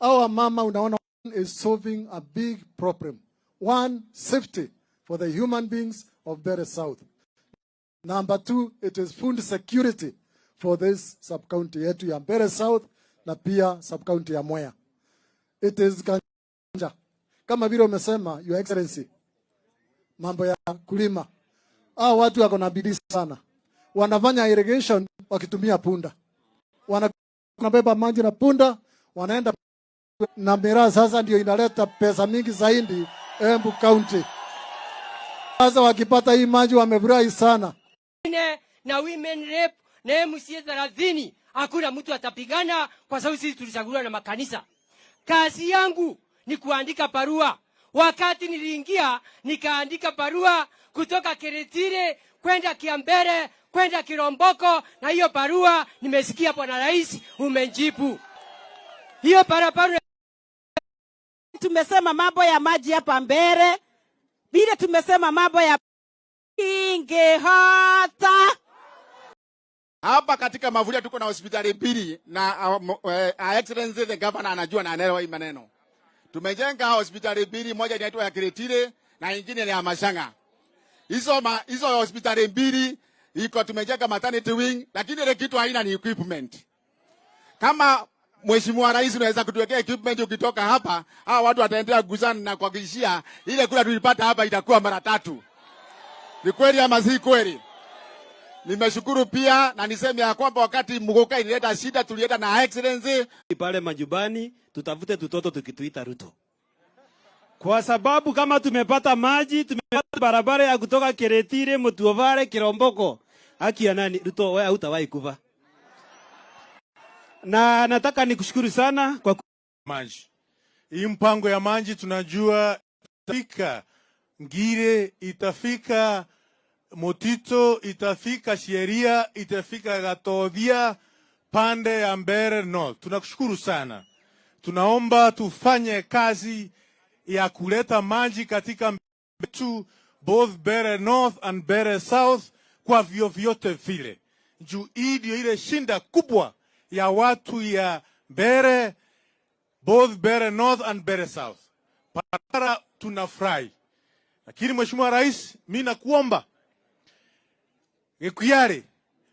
Our mama unaona is solving a big problem. One, safety for the human beings of Mbeere South. Number two, it is food security for this sub-county yetu ya Mbeere South na pia sub-county ya Mwea. It is ganja. Kama vile umesema, Your Excellency, mambo ya kulima. Hao watu wako na bidii sana. Wanafanya irrigation wakitumia punda. Wanabeba maji na punda, wanaenda na miraa. Sasa ndio inaleta pesa mingi zaidi Embu County. Sasa wakipata hii maji wamefurahi sana. Na women rep na MCA 30, hakuna mtu atapigana kwa sababu sisi tulichaguliwa na makanisa. Kazi yangu ni kuandika barua. Wakati niliingia nikaandika barua kutoka Kiritiri kwenda Kiambere kwenda Kiromboko, na hiyo barua nimesikia Bwana Rais umejibu hiyo barabara. Tumesema mambo ya maji hapa Mbeere, vile tumesema mambo ya ingehota. Hapa katika Mavuria tuko na hospitali mbili na Excellency the Governor anajua na anaelewa hii maneno. Tumejenga hospitali mbili, moja inaitwa ya Kiritiri na ingine ni ya Mashanga. Hizo hospitali mbili iko tumejenga maternity wing, lakini ile kitu haina ni equipment. Kama Mheshimiwa Rais unaweza kutuwekea equipment ukitoka hapa, hawa watu wataendelea kugusana na kuhakikishia ile kura tulipata hapa itakuwa mara tatu. Ni kweli ama si kweli? Nimeshukuru pia na niseme ya kwamba wakati Muguka ilileta shida tulienda na Excellency pale majumbani, tutafute tutoto tukituita Ruto, kwa sababu kama tumepata maji, tumepata barabara ya kutoka Keretire, Mutuovare, Kiromboko, haki ya nani? Ruto, wewe hautawahi kufa. Na nataka nikushukuru sana kwa maji. Hii mpango ya maji tunajua itafika Ngire, itafika Mutito, itafika Sheria, itafika Gatothia, pande ya Mbeere North. Tunakushukuru sana. Tunaomba tufanye kazi ya kuleta maji katika tu both Mbeere North and Mbeere South kwa vyovyote vile. Juu hii ndio ile shinda kubwa ya watu ya Mbeere, both Mbeere North and Mbeere South. Barabara tunafurahi, lakini Mheshimiwa Rais, mi nakuomba Gikuiari